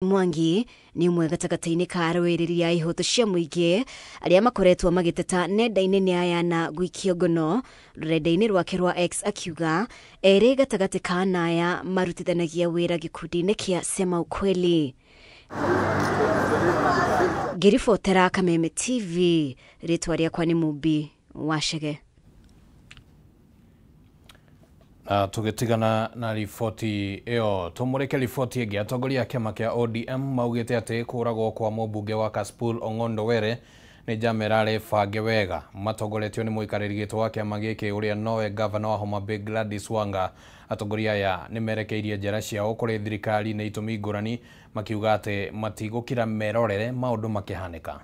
Mwangi nĩ ũmwe gatagatĩ-inĩ ka arũĩrĩri a ihoto cia mũingĩ arĩa makoretwo magĩteta nenda-inĩ nĩ aya na gũikio ngono rũrenda-inĩ rwake rwa X akiuga erĩ gatagatĩ ka anaya marutithanagia wĩra gĩkundi-inĩ kĩa Sema Ukweli. Ngĩribotera Kameme TV, rĩtwa rĩakwa nĩ Mumbi Wachege. Tũgĩtigana na riboti ĩyo tũmũrĩke riboti ĩngĩ. Atongoria a kĩama kĩa ODM maugĩte atĩ kũragwo kwa mũmbunge wa Kasipul Ong'ondo Were nĩ njama ĩrarĩ bange wega. Matongoretio nĩ mũikarĩri gĩtĩ wa kĩama gĩkĩ ũrĩa nowe gavana wa Homa Bay Gladys Wanga. Atongoria aya nĩ merekeirie njara ciao kũrĩ thirikari nĩ itũmi ngũrani, makiuga atĩ matigũkira merorere maũndũ makĩhanĩka.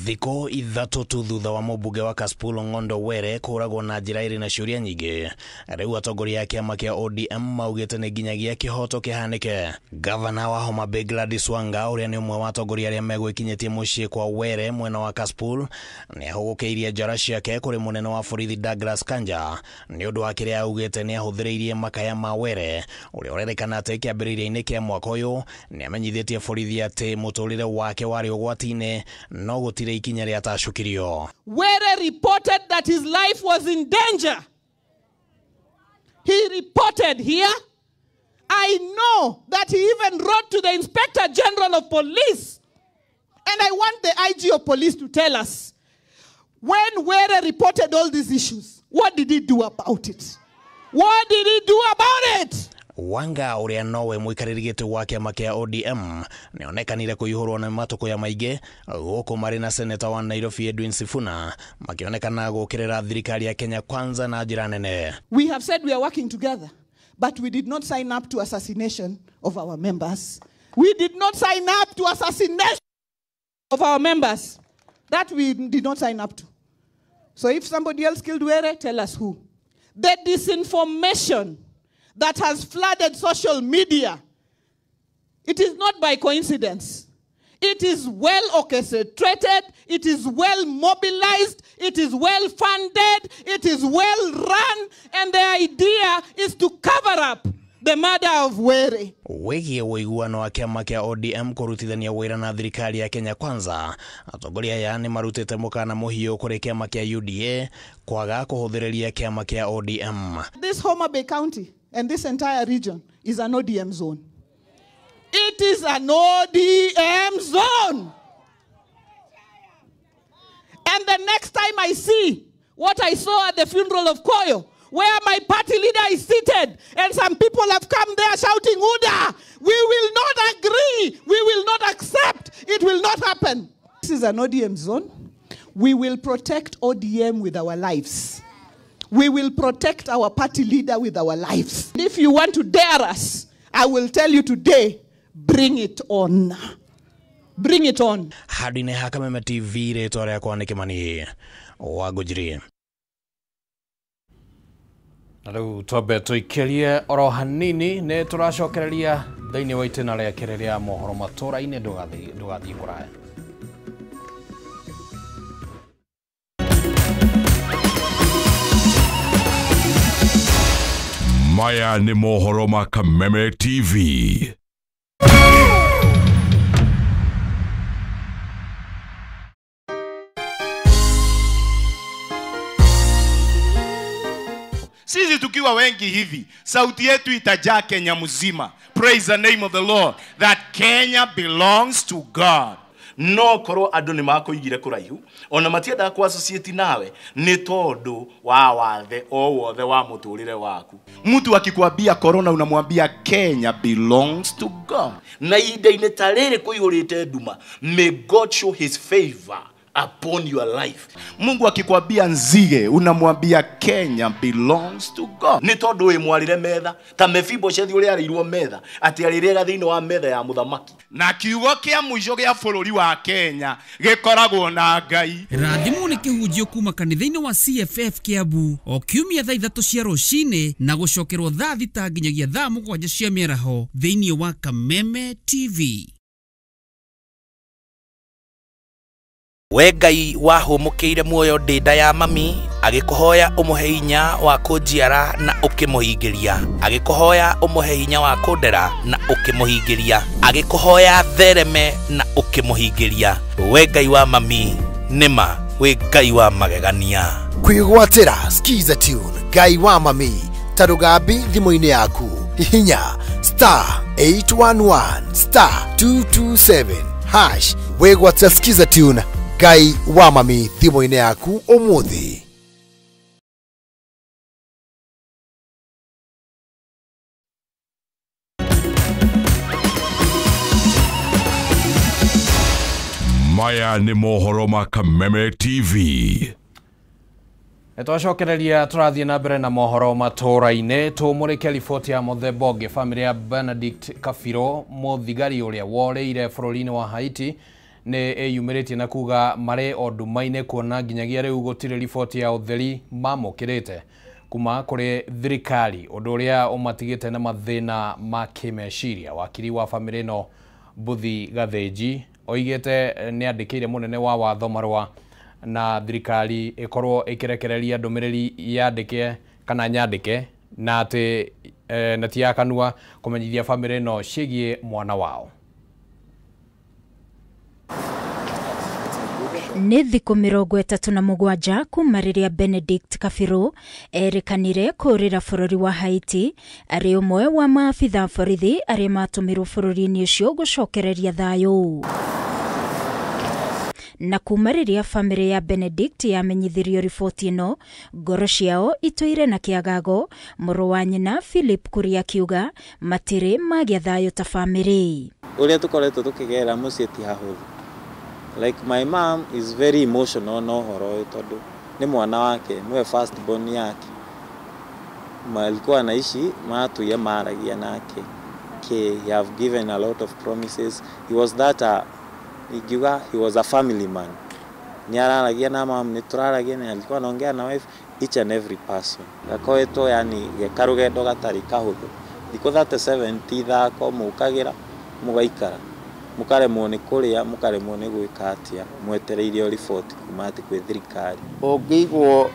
Thikũ ithatũ tu thutha wa mũmbunge wa Kasipul Ong'ondo Were kũragwo na njĩra ĩrĩ na ciũria nyingĩ, rĩu atongoria a kĩama kĩa ODM maugĩte nĩ nginyagia kĩhoto kĩhanĩke. Gavana wa Homa Bay Gladys Wanga ũrĩa nĩ ũmwe wa atongoria arĩa megwĩkinyĩtie mũciĩ kwa Were mwena wa Kasipul nĩ ahũgũkĩirie njara ciake kũrĩ mũnene wa borithi Douglas Kanja nĩ ũndũ wa kĩrĩa augĩte nĩ ahũthĩrĩirie makaya ma Were ũrĩa ũrerĩkana atĩ kĩambĩrĩria-inĩ kĩa mwaka ũyũ nĩ amenyithĩtie borithi atĩ mũtũrĩre wake warĩ ũgwati-inĩ no gũtirĩ ikinya rĩatacũkirio. Were reported that his life was in danger. He reported here. I know that he even wrote to the Inspector General of Police. And I want the IG of Police to tell us, when Were reported all these issues, what did he do about it? What did he do about it? Wanga ũrĩa nowe mũikarĩri gĩtĩ wa kĩama kĩa ODM nĩonekanire kũihũrwo nĩ matũkũya maingĩ gũkũ marĩ na seneta wa Nairobi Edwin Sifuna makĩonekana gũkĩrĩra thirikari ya Kenya Kwanza na njĩra nene. We have said we are working together, but we did not sign up to assassination of our members. We did not sign up to assassination of our members. That we did not sign up to. So if somebody else killed Were, tell us who. The disinformation that has flooded social media, it is not by coincidence. It is well orchestrated, it is well mobilized, it is well funded, it is well run, and the idea is to cover up the murder of Were. Wĩgiĩ ũiguano wa kĩama kĩa ODM kũrutithania wĩra na thirikari ya Kenya Kwanza, atongoria aya nĩ marutĩte mũkana mũhiũ kũrĩ kĩama kĩa UDA kwaga kũhũthĩrĩria kĩama kĩa ODM. This Homa Bay County and this entire region is an ODM zone. It is an ODM zone. And the next time I see what I saw at the funeral of Koyo, where my party leader is seated and some people have come there shouting, Uda, we will not agree, we will not accept, it will not happen. This is an ODM zone. We will protect ODM with our lives. We will protect our party leader with our lives. If you want to dare us, I will tell you today, bring it on. Bring it on. Handũ-inĩ ha Kameme TV, rĩtwa rĩakwa nĩ Kĩmani wa Ngũnjiri. Na rĩu twambe tũikĩrie oro hanini nĩ tũracokereria thĩinĩ wa itĩna rĩa kerĩ rĩa mohoro matũra-inĩ, ndũgathiĩ kũraya. Maya ni mohoro ma Kameme TV. Sisi tukiwa wengi hivi, sauti yetu itajaa Kenya mzima. Praise the name of the Lord, that Kenya belongs to God. No korwo andu ni makuigire kuraihu ona matiendaga ku associate nawe ni tondu wa wathe o wothe wa muturire waku. Mtu akikwambia corona unamwambia Kenya belongs to God. Na ihinda-inĩ ta rĩrĩ kũihũrĩte nduma, may God show his favor upon your life. Mungu akikwambia nzige unamwambia Kenya belongs to God. Ni tondu wi mwarire metha ta Mefiboshethi uria arĩirwo metha ati arĩrĩaga thĩinĩ wa metha ya mũthamaki. Na kiugo kĩa mũico gĩa bũrũri wa Kenya gĩkoragwo na Ngai. Rathimwo nĩ kĩhunjio kuma kanitha-inĩ wa CFF Kiambu o kiumia thaa 3 cia rũcinĩ na gũcokerwo thaa 6 nginyagia thaa 7 cia mĩaraho thĩinĩ wa Kameme TV. We Ngai wahũmũkĩire muoyo ndĩ nda ya mami, agĩkũhoya ũmũhe hinya wa kũnjiara na ũkĩmũhingĩria, agĩkũhoya ũmũhe hinya wa kũndera na ũkĩmũhingĩria, agĩkũhoya thereme na ũkĩmũhingĩria. We Ngai wa mami, nĩma wĩ Ngai wa magegania. Kwĩgwatĩra Skiza Tune Ngai wa mami ta rũgambi thimũ-inĩ yaku, hihinya star 811 star 227 hash wĩgwatĩra Skiza Tune Ngai wa mami thimũ-inĩ yaku ũmũthĩ. Maya nĩ mohoro ma Kameme TV. Nĩtwacokereria tũrathiĩ na mbere na mohoro matũũra-inĩ tũmũrĩke riboti ya mũthemba ũngĩ. Bamĩrĩ ya Benedict Kabiro, mũthigari ũrĩa worĩire bũrũri-inĩ wa Haiti, nĩ ĩyumĩrĩtie na kuga marĩ o nduma-inĩ kuona nginyagia rĩu gũtirĩ riboti ya ũtheri mamũkĩrĩte kuma kũrĩ thirikari, ũndũ ũrĩa ũmatigĩte na mathĩna ma kĩmeciria. Wakiri wa bamĩrĩ ĩno Mbuthi Gathĩnji oigĩte nĩ andĩkĩire mũnene wa watho marũa na thirikari ĩkorwo ĩkĩrekereria ndũmĩrĩri yandĩke kana nyandĩke na atĩ na ti ya kanua kũmenyithia bamĩrĩ ĩno ciĩgiĩ mwana wao. Nĩ thikũ 37 kuma rĩrĩa Benedict Kabiro erĩkanire kũũrĩra bũrũri wa Haiti arĩ ũmwe wa maabitha borithi arĩa matũmirwo bũrũri-inĩ ũcio gũcokereria thayũ. Na kuma rĩrĩa bamĩrĩ ya Benedict yamenyithirio riboti ĩno, ngoro ciao itũire na kĩagago, mũrũ wa nyina Philip Kuria akiuga matirĩ magĩa thayũ ta bamĩrĩ. Ũrĩa tũkoretwo tũkĩgerera mũciĩ ti hahũthũ. Like my mom is very emotional na ũhoro ũyũ tondũ nĩ mwana wake, nĩwe first born yake. Alikuwa anaishi matũire maragia nake. He have given a lot of promises. He was that ingiuga he was a family man. Nĩ araragia na mom, nĩ tũraragia na alikuwa anaongea na wife, each and every person. Gakoretwo yani karũgendo gatarĩ kahũthũ. Thikũ 37 ti ithako, mũkagĩra mũgaikara, mũkaremwo nĩ kũrĩa, mũkaremwo nĩ gwĩka atĩa, mwetereire riboti kuma atĩ kwĩ thirikari. Ũngĩigwo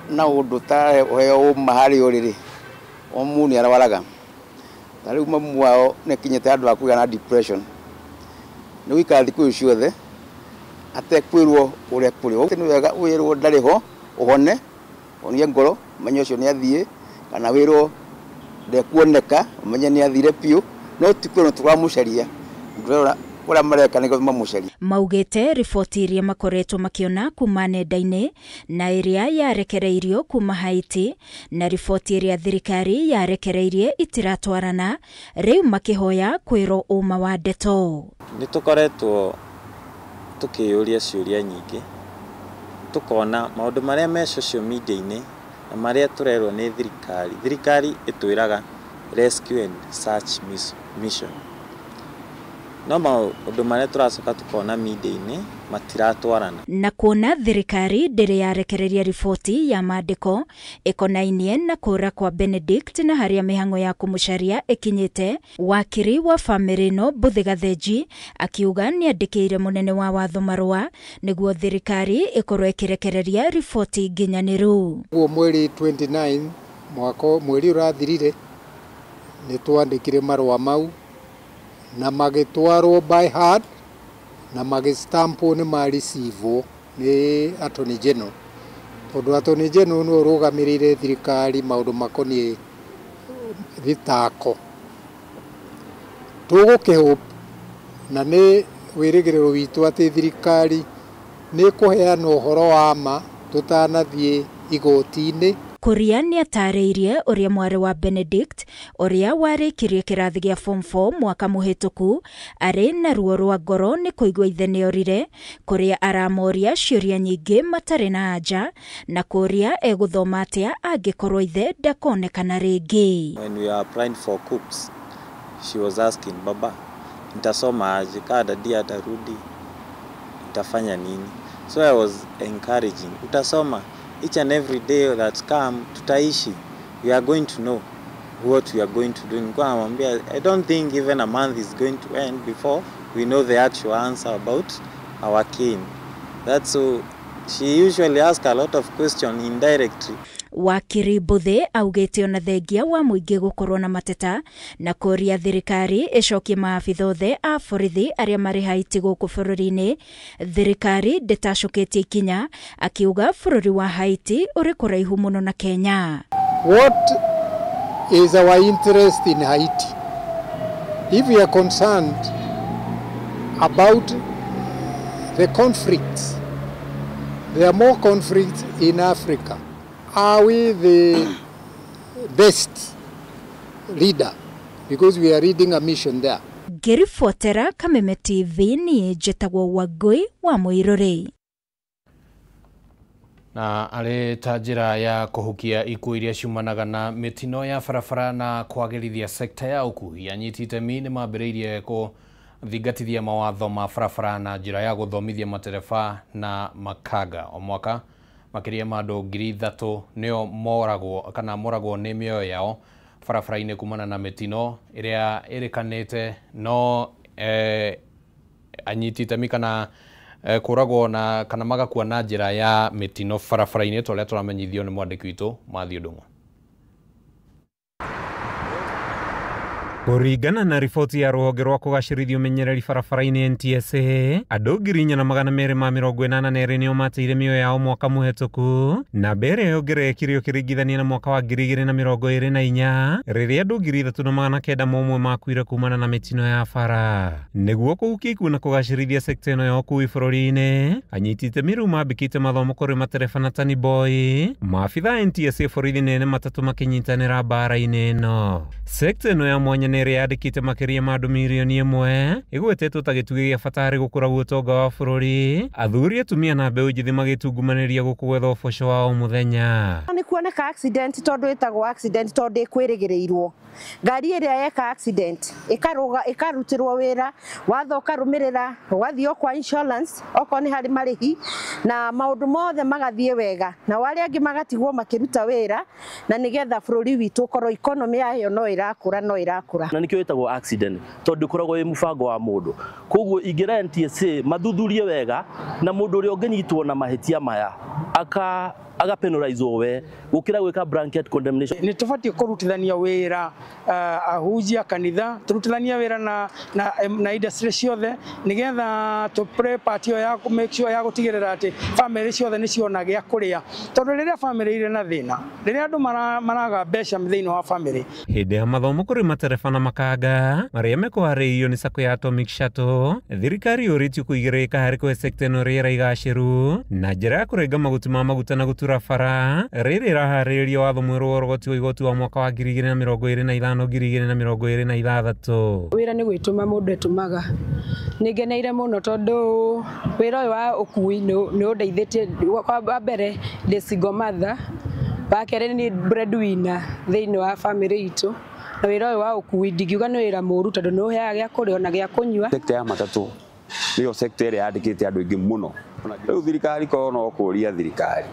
na ũndũ ta ũheo ũma harĩ ũrĩrĩ, o mũndũ nĩ arwaraga. Ta rĩu mamu wao nĩ akinyĩte handũ ha kũgĩa na depression. Nĩ gũikara thikũ ciothe atekwĩrwo ũrĩa kũrĩ. Nĩ wega wĩrwo ndarĩ ho, ũhone, ũhonie ngoro, ũmenye ũcio nĩ athiĩ, kana wĩrwo ndekuoneka, ũmenye nĩ athire biũ, no ti kwĩrwo tũramũcaria. Ũrĩa mareka nĩguo mamũcarie. Maugĩte riboti iria makoretwo makĩona kuma nenda-inĩ na ĩrĩa yarekereirio kuma Haiti na riboti ĩrĩa thirikari yarekereirie itiratwarana, rĩu makĩhoya kwĩrwo ũma wa ndeto. Nĩ tũkoretwo tũkĩyũria ciũria nyingĩ, tũkona maũndũ marĩa me social media-inĩ na marĩa tũrerwo nĩ thirikari. Thirikari ĩtwĩraga rescue and search mission. No maũndũ marĩa tũracoka tukona media-inĩ matiratwarana. Na kuona thirikari ndĩrĩ yarekereria riboti ya maandĩko ĩkonainie na kũũra kwa Benedict na harĩa mĩhang'o ya kũmũcaria ĩkinyĩte, wakiri wa bamĩrĩ ĩno Mbuthi Gathĩnji akiuga nĩandĩkĩire mũnene wa watho marũa nĩguo thirikari ĩkorwo ĩkĩrekereria riboti nginyanĩru. Ũguo mweri 29 mwaka mweri ũrathirire nĩ twandĩkire marũa mau na magĩtwarwo by hand na magĩstampwo nĩ mareceivo nĩ Attorney General, tondũ Attorney General nĩwe ũrũgamĩrĩire thirikari maũndũ makoniĩ thitako. Tũgũkĩhope na nĩ wĩrĩgĩrĩro witũ atĩ thirikari nĩ ĩkũheana ũhoro wa ma tũtanathiĩ igoti-inĩ. Kuria nĩatarĩirie ũrĩa mwarĩ wa Benedict ũrĩa warĩkirie kĩrathi gĩa form 4 mwaka mũhĩtũku arĩ na ruo rwa ngoro nĩ kũigua ithe nĩorire, kũrĩa aramoria ciũria nyingĩ matarĩ na anja na kũria egũthoma atĩa angĩkorwo ithe ndakonekana rĩngĩ. When we are applying for coops, she was asking, baba, nitasoma aje? Kaa dadi atarudi, nitafanya nini? So I was encouraging, utasoma. Each and every day that come, tutaishi. We are going to know what we are going to do. I don't think even a month is going to end before we know the actual answer about our kin. That's so she usually asks a lot of questions indirectly. Wakiri Mbũthĩ augĩte ona thengia wa mũingĩ gũkorwo na mateta na kũria thirikari ĩcokie maabitha othe a borithi arĩa marĩ Haiti gũkũ bũrũri-inĩ, thirikari ndĩtacũkĩtie ikinya, akiuga bũrũri wa Haiti ũrĩ kũraihu mũno na Kenya. What is our interest in Haiti? If we are concerned about the conflicts, there are more conflicts in Africa. Are we the best leader? Because we are leading a mission there. Ngĩribotera Kameme TV niĩ njĩtagwo Wangũi wa Mũirũrĩ. Na arĩ ta njĩra ya kũhukia ikuũ iria ciumanaga na mĩtino ya barabara na kwagĩrithia sekta ya ũkuui, anyiti itemi nĩ mambĩrĩirie kũthingatithia mawatho ma barabara na njĩra ya gũthomithia matereba na makanga. O mwaka makĩria ma andũ 3,000 nĩo moragwo kana moragwo nĩ mĩoyo yao barabara-inĩ kumana na mĩtino ĩrĩa ĩrĩkanĩte no anyiti itemi kana kũragwo na kana magakua na njĩra ya mĩtino barabara-inĩ, ta ũrĩa tũramenyithio nĩ mwandĩki witũ Matthew Ndung'u. Kũringana na riboti ya rũhonge rwa kũgacĩrithia ũmenyereri barabara-inĩ NTSA, andũ 4,282 nĩo mateire mĩoyo yao mwaka mũhetũku, namba ĩrĩa yongererekire ũkĩringithania na mwaka wa 2024 rĩrĩa andũ 3,901 makuire kumana na mĩtino ya bara. Nĩguo kũhukia ikuũ na kũgacĩrithia sekta ĩno ya ũkuui bũrũri-inĩ, anyiti itemi rĩu mambĩkĩte mathomo kũrĩ matereba na taniboi, maabitha a NTSA borithi nene matatũ makĩnyitanĩra mbara-inĩ ĩno. Sekta ĩno ya mwanya nĩ ĩrĩa yandĩkĩte makĩria ma andũ mirioni 1 ĩgwetetwo ta gĩtugĩ gĩa bata harĩ gũkũra gwa ũtonga wa bũrũri, athuri, atumia na mbeũ njĩthĩ magĩtungumanĩria gũkũ gwetha ũboco wa o mũthenya. Nĩ kuoneka accident tondũ ĩtagwo accident tondũ ĩkwĩrĩgĩrĩirwo. Ngari ĩrĩa yeka accident ĩkarũga ĩkarutĩrwo wĩra, watho ũkarũmĩrĩra, ũgathiĩ o kwa insurance okorwo nĩ harĩ marĩhi na maũndũ mothe magathiĩ wega, na arĩa angĩ magatigwo makĩruta wĩra, na nĩgetha bũrũri witũ ũkorwo economy yayo no ĩrakũra no ĩrakũra. Na nikio ĩtagwo accident tondũ ĩkoragwo ĩ mũbango wa mũndũ. Koguo ingĩra NTSA mathuthurie wega na mũndũ ũrĩa ũngĩnyitwo na mahĩtia maya aga penalize we gukira gwika blanket condemnation. Ni tubatiĩ kũrutithania wĩra ahunjia kanitha, tũrutithania wĩra na industry ciothe nĩgetha tũ play part ĩyo ya make sure ya gũtigĩrĩra atĩ family ciothe nĩ ciona gĩa kũrĩa, tondũ rĩrĩa family irĩ na thĩna, rĩrĩa andũ maraga mbeca thĩinĩ wa family. Hĩndĩ ya mathomo kũrĩ matereba na makanga marĩa mekũharĩirio nĩ sacco ya Atomic Shuttle, thirikari yũrĩtio kũigĩrĩrĩka harĩ kũhe sekta ĩno rĩera igacĩru na njĩra ya kũrenga maguti ma maguta na gũtura bara rĩrĩ ĩraharĩrĩria watho mwerũ wa ũrogoti wa igoti wa mwaka wa 2025 2026. Wĩra nĩ gwĩtũma mũndũ etũmaga. Nĩ ngeneire mũno tondũ wĩra ũyũ wa ũkui nĩ ũndeithĩtie. Wa mbere ndĩ single mother, wa kerĩ nĩ breadwinner thĩinĩ wa family itũ, na wĩra ũyũ wa ũkui ndingiuga nĩ wĩra mũru tondũ nĩ ũheaga gĩa kũrĩa ona gĩa kũnyua. Sekta ya matatũ nĩyo sekta ĩrĩa yandĩkĩte andũ aingĩ mũno. Rĩu thirikari korwo no kũria thirikari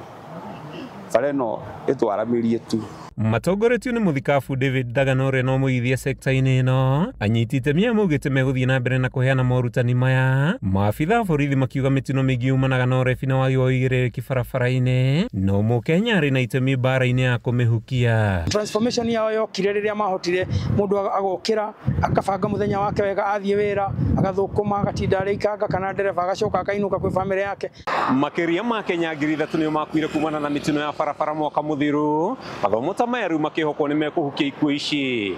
bara ĩno ĩtwaramĩrie tu. Matongoretio nĩ mũthikabu David Dagano ũrĩa no mũigithia sekta-inĩ ĩno, anyiti itemi aya maugĩte megũthiĩ na mbere na kũheana morutani maya. Maabitha a borithi makiuga mĩtino mĩingĩ yumanaga na ũrebi na wagi wa ũigĩrĩrĩki barabara-inĩ, no mũkenya arĩ na itemi mbara-inĩ ya kũmĩhukia. Transformation yao yokire rĩrĩa mahotire mũndũ agokĩra akabanga mũthenya wake wega, athiĩ wĩra agathũkũma agatinda arĩikanga kana ndereba agacoka akainũka kwĩ family yake. Makĩria ma Kenya 3,000 nĩo makuire kumana na mĩtino ya barabara mwaka mũthiru. Mathomo ta maya rĩu makĩhokwo nĩ mekũhukia ikuũ ici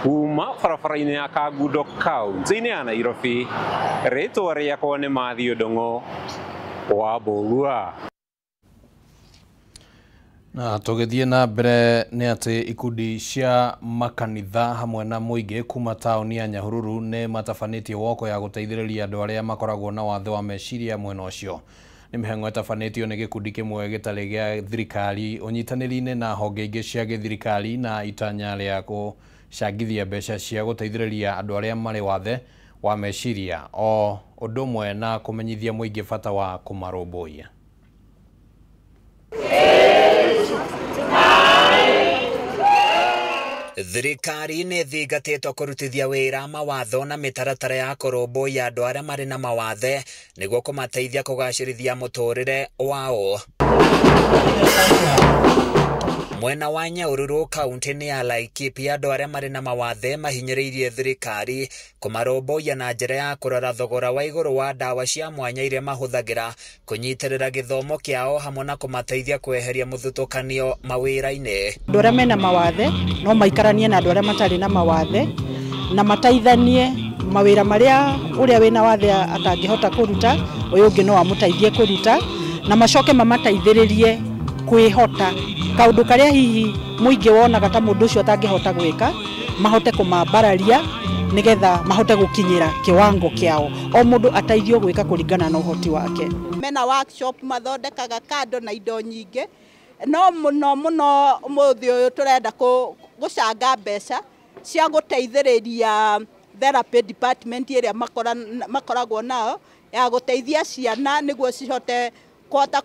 kuma barabara-inĩ ya Kangundo kaunti-inĩ ya Nairobi. Rĩtwa rĩakwa nĩ Matthew Ndung'u wa Mbũgua. Na tũgĩthiĩ na mbere nĩ atĩ ikundi cia makanitha hamwe na mũingĩ kuma taũni ya Nyahururu nĩ matabanĩtie woko ya gũteithĩrĩria andũ arĩa makoragwo na wathe wa meciria mwena ũcio. Nĩ mĩhang'o ĩtabanĩtio nĩ gĩkundi kĩmwe gĩtarĩ gĩa thirikari ũnyitanĩri-inĩ na honge ingĩ cia gĩthirikari na itanya rĩa gũcangithia mbeca cia gũteithĩrĩria andũ arĩa marĩ wathe wa meciria o ũndũ ũmwe na kũmenyithia mũingĩ bata wa kũmarũmbũiya. Thirikari nĩ ĩthingatĩtwo kũrutithia wĩra mawatho na mĩtaratara ya kũrũmbũiya andũ arĩa marĩ na mawathe nĩguo kũmateithia kũgacĩrithia mũtũrĩre wao. Mwena wa Nyahururu kaunti-inĩ ya Laikipia andũ arĩa marĩ na mawathe mahinyĩrĩirie thirikari kũmarũmbũiya na njĩra ya kũrora thogora wa igũrũ wa ndawa cia mwanya iria mahũthagĩra kũnyitĩrĩra gĩthomo kĩao hamwe na kũmateithia kweheria mũthutũkanio mawĩra-inĩ. Andũ arĩa mena mawathe no maikaranie na andũ arĩa matarĩ na mawathe na mateithanie mawĩra marĩa ũrĩa wĩna wathe atangĩhota kũruta ũyũ ũngĩ no amũteithie kũruta na macoke mamateithĩrĩrie kwĩhota kaundu karia hihi muingi wonaga ta mundu ucio atangihota gwika mahote kumambararia nigetha mahote gukinyira kiwango kiao o mundu ateithio gwika kuringana na uhoti wake. Mena workshop mathondekaga kando na indo nyingi no muno muno umuthi uyu turenda gucanga mbeca cia guteithiriria therapy department iria makoragwo nao ya guteithia ciana niguo cihote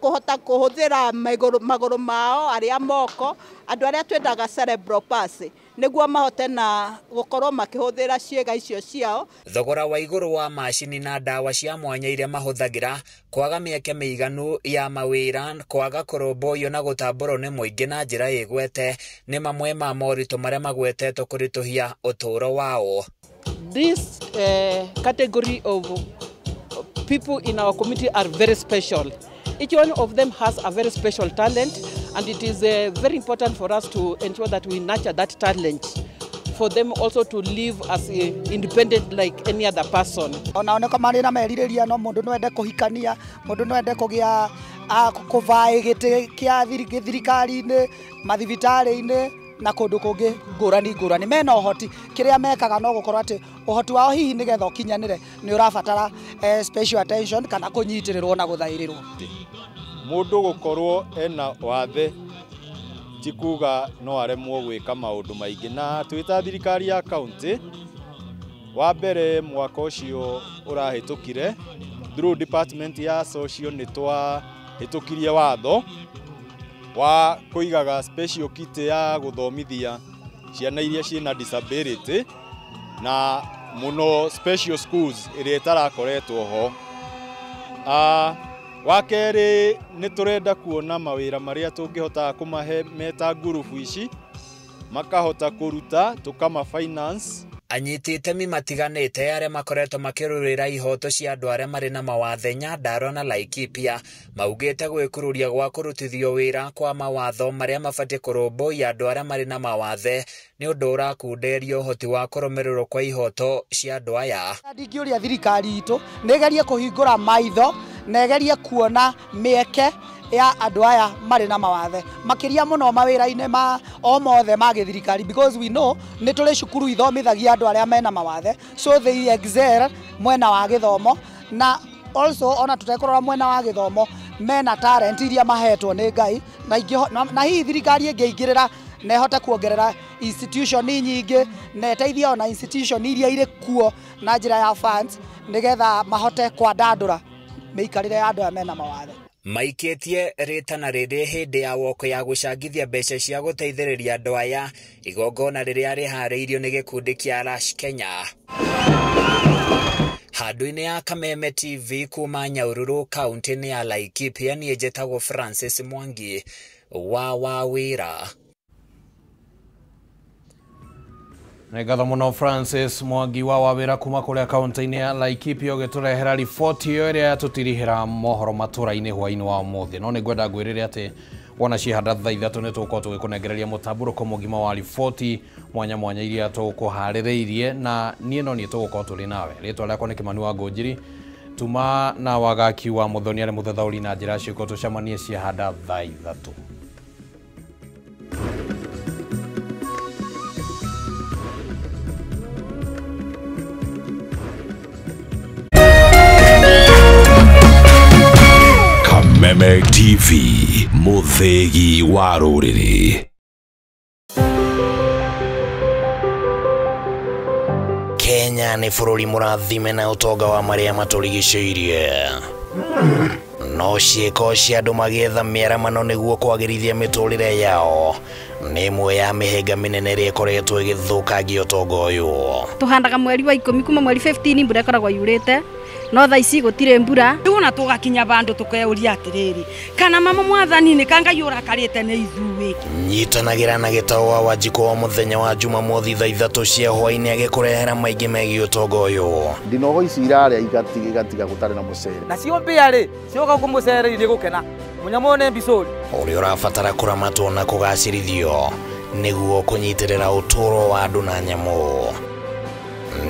kuhota kuhuthira maguru mao aria moko andu aria twendaga cerebral palsy niguo mahote na gukorwo makihuthira ciĩga icio ciao. Thogora wa igũrũ wa macini na ndawa cia mwanya iria mahũthagĩra, kwaga mĩeke mĩiganu ya mawĩra, kwaga kũrũmbũiyo na gũtambũrwo nĩ mũingĩ na njĩra ĩgwete nĩ mamwe ma moritũ marĩa magwetetwo kũritũhia ũtũũro wao. This category of people in our community are very special. Each one of them has a very special talent, and it is very important for us to ensure that we nurture that talent for them also to live as independent like any other person. Onaoneka marĩ na merirĩria no mũndũ no ende kũhikania, mũndũ no ende kũgĩa kũvaĩ gĩtĩ kĩa thirikari-inĩ, mathibitarĩ-inĩ na kũndũ kũngĩ ngũrani ngũrani. Mena ũhoti, kĩrĩa mekaga no gũkorwo atĩ ũhoti wao hihi nĩgetha ũkinyanĩre nĩ ũrabatara special attention kana kũnyitĩrĩrwo na gũthaĩrĩrwo. Mũndũ gũkorwo ena wathe ti kuga no aremwo gwĩka maũndũ maingĩ, na twĩ ta thirikari ya kaunti wa mbere mwaka ũcio ũrahĩtũkire through department ya social nĩ twahĩtũkirie watho wa kũigaga special kit ya gũthomithia ciana iria ciĩna disability na mũno special schools ĩrĩa ĩtarakoretwo ho. Wa kerĩ nĩ tũrenda kuona mawĩra marĩa tũngĩhota kũmahe meta ngurubu ici makahota kũruta tũkama finance. Anyiti itemi matiganĩte arĩa makoretwo makĩrũĩrĩra ihoto cia andũ arĩa marĩ na mawathe Nyandarua na Laikipia maugĩte gwĩkururia gwa kũrutithio wĩra kwa mawatho marĩa mabatiĩ kũrũmbũiya andũ arĩa marĩ na mawathe nĩ ũndũ ũrakunderia ũhoti wa kũrũmĩrĩrwo kwa ihoto cia andũ aya. Ndingĩũria thirikari itũ nĩ ĩgerie kũhingũra maitho na ĩgerie kuona mĩeke ya andũ aya marĩ na mawathe makĩria mũno mawĩra-inĩ ma o mothe ma gĩthirikari, because we know nĩ tũrĩ cukuru ithomithagia andũ arĩa mena mawathe, so they excel mwena wa gĩthomo, na also ona tũtekũrora mwena wa gĩthomo mena talent iria mahetwo nĩ Ngai, na hihi thirikari ĩngĩingĩrĩra na ĩhote kuongerera institution nyingĩ na ĩteithie ona institution iria irĩ kuo na njĩra ya funds nĩgetha mahote kwandandũra mĩikarĩre ya andũ aya mena mawathe. Maikĩtie rĩtana rĩrĩ hĩndĩ ya woko ya gũcangithia mbeca cia gũteithĩrĩria andũ aya, igongona rĩrĩa rĩharĩirio nĩ gĩkundi kĩa Rash Kenya. Handũ-inĩ ya Kameme TV kuma Nyahururu kaunti-inĩ ya Laikipia, niĩ njĩtagwo Francis Mwangi wa Wawĩra. Nĩ ngatho mũno Francis Mwangi wa Wawĩra kuma kũrĩa kaunti-inĩ ya Laikipia ũgĩtũrehera riboti ĩyo ĩrĩa yatũtirihĩra mohoro matũra-inĩ hwaĩ-inĩ wa ũmũthĩ. No nĩ ngwenda ngwĩrĩre atĩ wona ciehanda thaa 3 nĩ tũgũkorwo tũgĩkũnengereria mũtambũrũko mũgima wa riboti mwanya mwanya iria tũkũharĩrĩirie, na niĩ no niĩ tũgũkorwo tũrĩ nawe. Rĩtwa rĩakwa nĩ Kĩmani wa Ngũnjiri, tuma na Wagaki wa Mũthoni arĩ mũthathaũri na njĩra ciĩko. Tũcemanie ciehanda thaa 3. Kameme TV, mũthĩgi wa rũrĩrĩ. Kenya nĩ bũrũri mũrathime na ũtonga wa marĩa matũrigicĩirie, no ciĩko cia andũ magĩetha mĩaramano nĩguo kwagĩrithia mĩtũrĩre yao Nĩ ĩmwe ya mĩhĩnga mĩnene ĩrĩa ĩkoretwo ĩgĩthũkangia ũtonga ũyũ. Tũhandaga mweri wa 10 kuma mweri 15 mbura ĩkoragwo yurĩte no thaa ici gũtirĩ mbura. Rĩu ona tũgakinya bandũ tũkeuria atĩrĩrĩ kana mama mwathani nĩ kanga yũrakarĩte nĩ ithuĩ. Nyitanagĩra na Gĩtaũ wa Wanjikũ wa mũthenya wa Jumamothi thaa 3 cia hwaĩ-inĩ agĩkũrehera maingĩ megiĩ ũtonga ũyũ. Ndinogo ici irarĩa igatiga gũtarĩ na mũcere. Nacio mbĩa rĩ cioka kũmũcere irĩ gũkena mũnyamũ nĩ mbicũri. Ũrĩa ũrabatara kũramatwo na kũgacĩrithio nĩguo kũnyitĩrĩra ũtũũro wa andũ na nyamũ.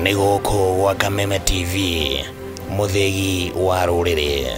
Nĩ gũkũ gwa Kameme TV, mũthĩgi wa rũrĩrĩ.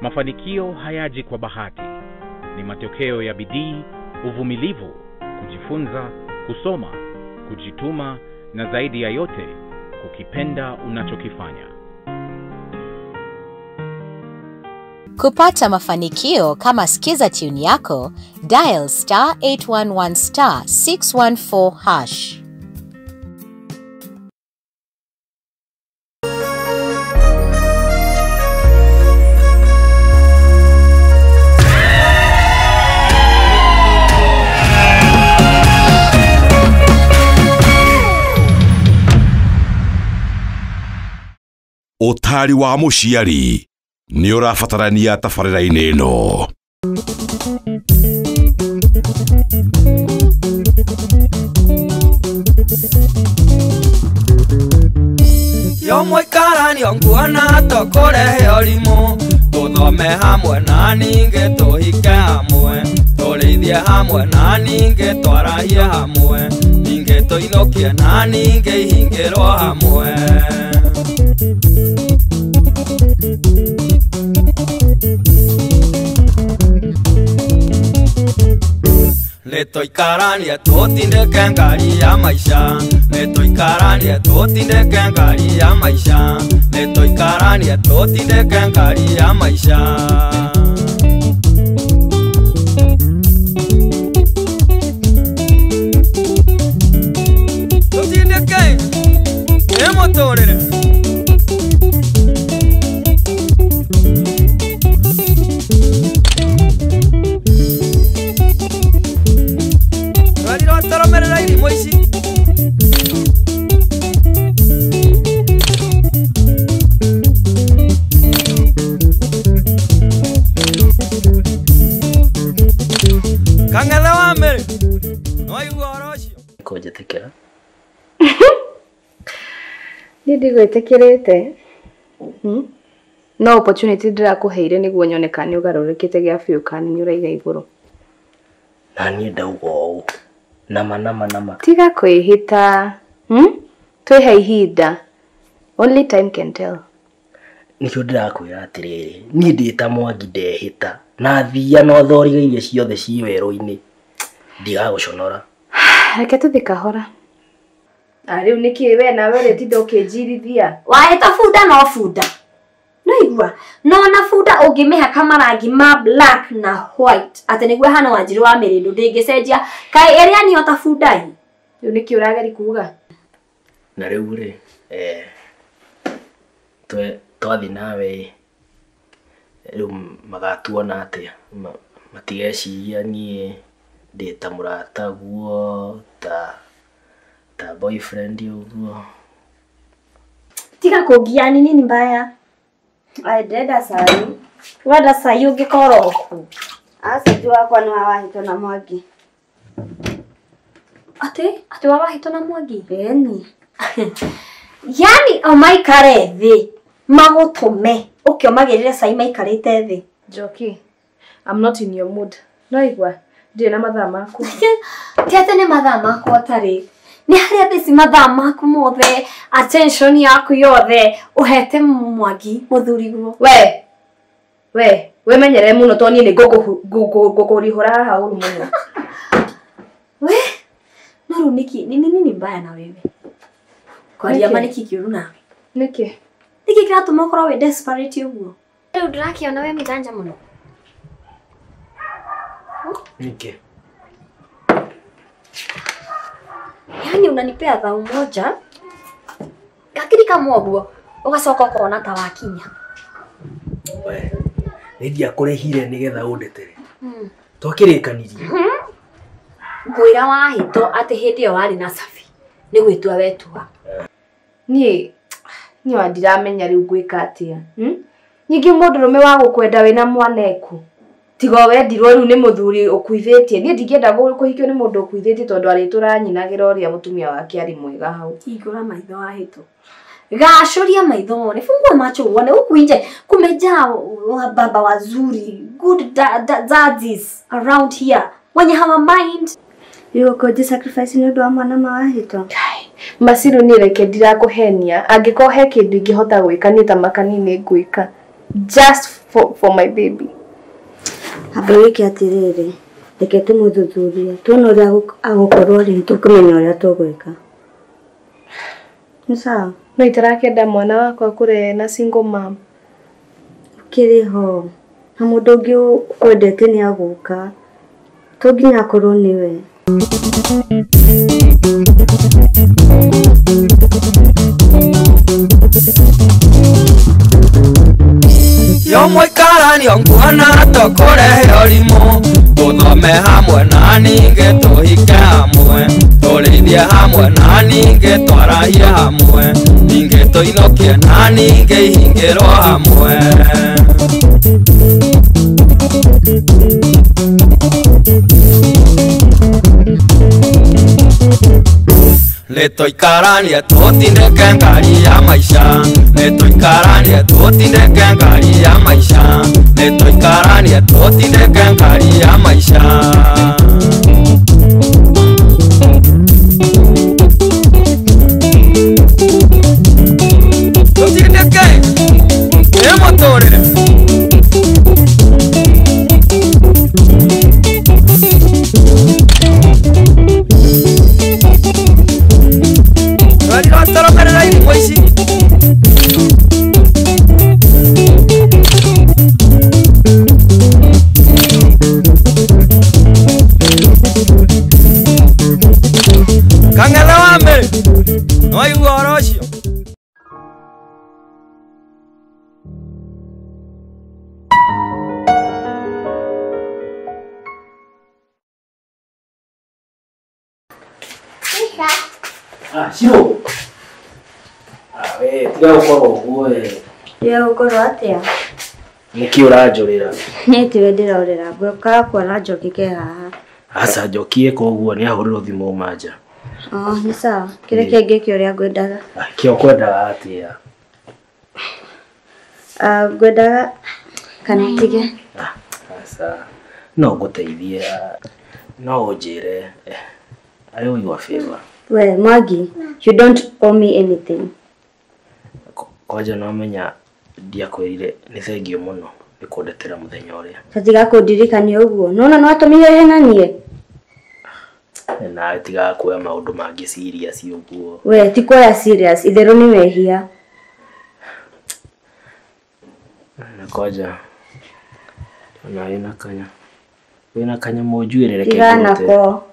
Mafanikio hayaji kwa bahati. Ni matokeo ya bidii, uvumilivu, kujifunza, kusoma, kujituma na zaidi ya yote, kukipenda unachokifanya. Kupata mafanikio kama Skiza tune yako, dial *811 *614#. Ũtari wa mũciari nĩ ũrabatarania tabarĩra-inĩ ĩno. Yo mũikaranio nguona tũkũrehe ũrimũ tũthome hamwe na ningĩ tũhike hamwe tũrĩithie hamwe na ningĩ twarahie hamwe ningĩ tũinũkie na ningĩ ihingĩrwo hamwe. Nĩtũikaranie tũtindĩke ngari ya maica, nĩtũikaranie tũtindĩke ngari ya maica, nĩtũikaranie tũtindĩke ngari ya maica. Tũtindĩke nĩ mũtũrĩre. Kũnjĩtĩkĩra? Niĩ ndigwĩtĩkĩrĩte. No opportunity ndĩrakũheire nĩguo nyone kana nĩ ũgarũrũkĩte gĩa biũ kana nĩ ũraiga igũrũ. Na niĩ ndauga ũũ. Nama nama nama. Tiga kwĩhĩta. Twĩhe ihinda. Only time can tell. Nĩkĩo ndĩrakwĩra atĩrĩrĩ, niĩ ndĩ ta Mwangi ndehĩta na thia no thoriga iria ciothe ciĩ werũ-inĩ ndigagũconora. Reke tũthiĩ kahora. Rĩu nĩkĩ we nawe ũrĩtinda ũkĩnjirithia? Wahĩta bunda no bunda. Naigua no na bunda ũngĩmĩhaka marangi ma black na white atĩ nĩguo ĩhana Wanjirũ wa Mĩrĩndũ ndĩngĩcenjia. Kaĩ ĩrĩa nĩyo ta bunda ĩ? Rĩu nĩkĩ ũrageria kuga? Na rĩu rĩ, twathiĩ nawe rĩu magatuona atĩa? Matigeciria niĩ ndĩ ta mũrata guo, ta boyfriend ũguo. Tiga kũngia ni nini mbaya. Ai ndĩrenda cai. Wenda cai ũngĩkorwo kũ? Aca njũ wakwa nĩ wawahĩtwo na Mwangi. Atĩ? Atĩ wawahĩtwo na Mwangi? Ĩni. Yani o maikare thĩ magũtũme ũkĩomagĩrĩre cai maikarĩte thĩ. Njoki, I'm not in your mood. No igua ndirĩ na mathaa maku. Ti atĩ nĩ mathaa makwa ũtarĩ. Nĩ harĩa thĩ ci mathaa maku mothe, attention yaku yothe ũhete Mwangi mũthuriguo. We we wĩmenyerere mũno tondũ niĩ nĩ ngũkũrihũra haha ũru mũno. We no rĩu nĩkĩ nĩ nini mbaya na wewe? Kwaria ma nĩkĩ kĩũru nawe? Nĩkĩ? Nĩkĩ kĩratũma ũkorwo wĩ desperate ũguo? Rĩu ndĩrakĩona wĩ mũjanja mũno. Nĩkĩ? Yaani unanipea thau moja gakiri kamwe ũguo ũgacoka ũkona ta wakinya. We nĩ ndiakũrĩhire nĩgetha ũndetere. Twakĩrĩkanirie. Ngwĩra wahĩtwo atĩ hĩndĩ ĩyo warĩ na Safi nĩ gwĩtua wetua. Niĩ niĩ ndiramenya rĩu ngwĩka atĩa. Ningĩ mũndũrũme wa gũkwenda wĩna mwaneku tiga wendirwo rĩu nĩ mũthuri ũkuithĩtie. Niĩ ndingĩenda kũhikio nĩ mũndũ ũkuithĩtie tondũ arĩtũra nyinagĩra ũrĩa mũtumia wake arĩ mwega hau. Hingũra maitho wahĩtwo. Gacũria maitho wone, fungua macho uone huku nje kumejaa wababa wazuri, good daddies around here wenye hawa mind. Rĩu ũkũnjĩ sacrifice nĩ ũndũ wa mwana mawahĩtwo. Maciru niĩ reke ndirakũhenia, angĩkorwo he kĩndũ ingĩhota gwĩka niĩ ta makani nĩ ngwĩka just for my baby. Amba wĩke atĩrĩrĩ, reke tũmũthuthurie tuone ũrĩa agũkorwo rĩ, tũkũmenya ũrĩa tũgwĩka. Nĩ sawa? No itarakĩenda mwana wakwa akũre na single mom. Ũkĩrĩ ho na mũndũ ũngĩ ũkwendete nĩ agũka, to nginya akorwo nĩwe. Yo mũikarani nguona tũkũrehe ũrimũ, tũthome hamwe na ningĩ tũhike hamwe, tũrĩithie hamwe na ningĩ twarahie hamwe, ningĩ tũinũkie na ningĩ ihingĩrwo hamwe. Nĩtũikaranie tũtindĩke ngari ya maica, nĩtũikaranie tũtindĩke ngari ya maica, nĩtũikaranie tũtindĩke ngari ya maica. Tũtindĩke ĩ mũtũrĩre. Kang'ethe wa mbere nĩwaigua ũhoro ũcio. Ah, Shiro. Ah, we tiga gũkorwo ũguo we. Tiga gũkorwo atĩa? Nĩkĩ ũranjũrĩra? Niĩ tiwe ndĩrorera, ngũkaga kuona Njoki ke haha. Aca Njoki eka ũguo nĩ ahũrĩrwo thimũ uma nja. Oh, nĩ sawa. Kĩrĩa kĩngĩ kĩ ũrĩa ngwendaga. Kĩ ũkwendaga atĩa? Ah, ngwendaga kana tige. Aca no ngũteithie, no ũnjĩre. I owe you a favor. We, Mwangi, you don't owe me anything. Kwanja no menya ndiakwĩrire nĩ thengio mũno nĩ kũndetera mũthenya ũrĩa. Tatiga kũndirikania ũguo. Nona no atũmire henanie. Nawe tigaga kuoya maũndũ mangĩ serious ũguo. We, ti kuoya serious, itherũ nĩ mehia. Na kwanja ona wĩna kanya. Wĩna kanyamũ njuĩrĩ reke Tiga ngũrute. nako.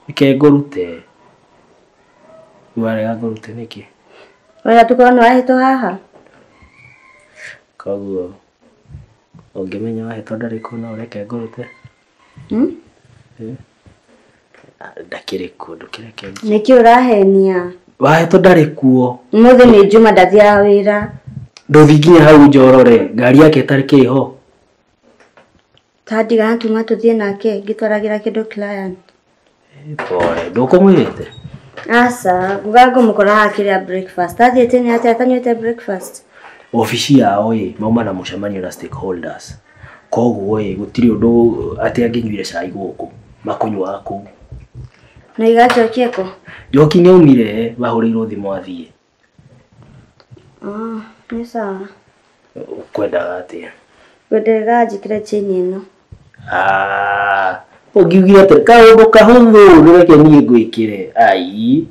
Reke ngũrute. Warega ngũrute nĩkĩ? Wega tukorwo nĩ wahĩtwo haha. Koguo ũngĩmenya wahĩtwo ndarĩ kuo no ũreke ngũrute. Ndakĩrĩ kuo ndũkĩreke. Nĩkĩ ũrahenia? Wahĩtwo ndarĩ kuo. Ũmũthĩ nĩ Juma ndathiaga wĩra. Ndũthiĩ nginya hau njorore ngari yake ĩtarĩ ho. Ta ndigana tuma tũthiĩ nake ngĩtwaragĩra kĩndũ client. Pole, ndũkũmwĩrĩte? Aca, nguga ngũmũkora haha akĩrĩa breakfast. Athiĩte nĩ atĩa atanyuĩte breakfast? Obici yao ĩ mauma na mũcemanio na stakeholders. Koguo ĩ gũtirĩ ũndũ atĩ angĩnyuire cai gũkũ makũnyuaga kũu. Na iga Njoki ekũ? Njoki nĩ aumire mahũrĩirwo thimũ athiĩ. Ah, nĩ sawa. Ũkwendaga atĩa? Ngwenderera njĩkĩre chain ĩno. Ah, ũngiugire atĩ kaũndũ kahũthũ nĩreke niĩ ngwĩkĩre. Ai,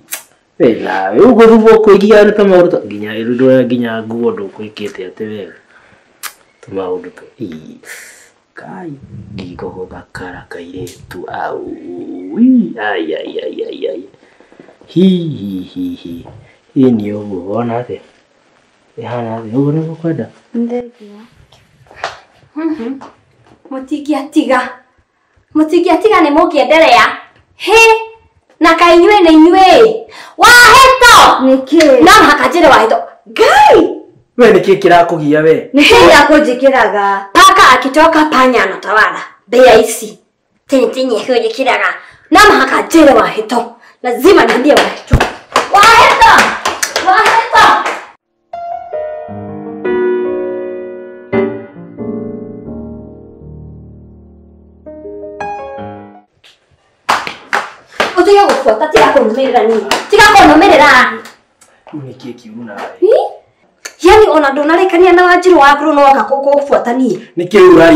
we nawe ũguo thutha ũkũigia nĩ ta maũndũ nginya ndũra nginya nguo ndũkwĩkĩte atĩ wega. Tũmaũndũ tũ ii kai ngingo gũthakara kairĩtu au ai ai ai ai ai hi hi hi hi ĩ nĩ ũguo wona atĩa ĩhana atĩa ũguo nĩguo ũkwenda? Nĩ thengiũ. Mũtingĩatiga. Mũtingĩatiga nĩ mũngĩenderea. Hĩ! Na kaĩ inyuĩ nĩ inyuĩ. Wahĩto! Nĩkĩ? No mũhaka njĩre Wahĩto. Ngai! We nĩkĩ kĩrakũgia we? Nĩkĩ gĩakũnjĩkĩraga? Paka akitoka panya anatawala. Mbĩa ici. Tini tini akĩnjĩkĩraga. No mũhaka njĩre Wahĩto. Lazima niambie Wahĩto. Wahĩto! Wahĩto! Utige gũbuata tiga kũnũmĩrĩra niĩ. Tiga kũnũmĩrĩra. Rĩu nĩkĩ kĩũru nawe? Yani ona ndũnarĩkania na Wanjirũ waku rĩu nĩwoka kũbuata niĩ. Nĩkĩ ũrari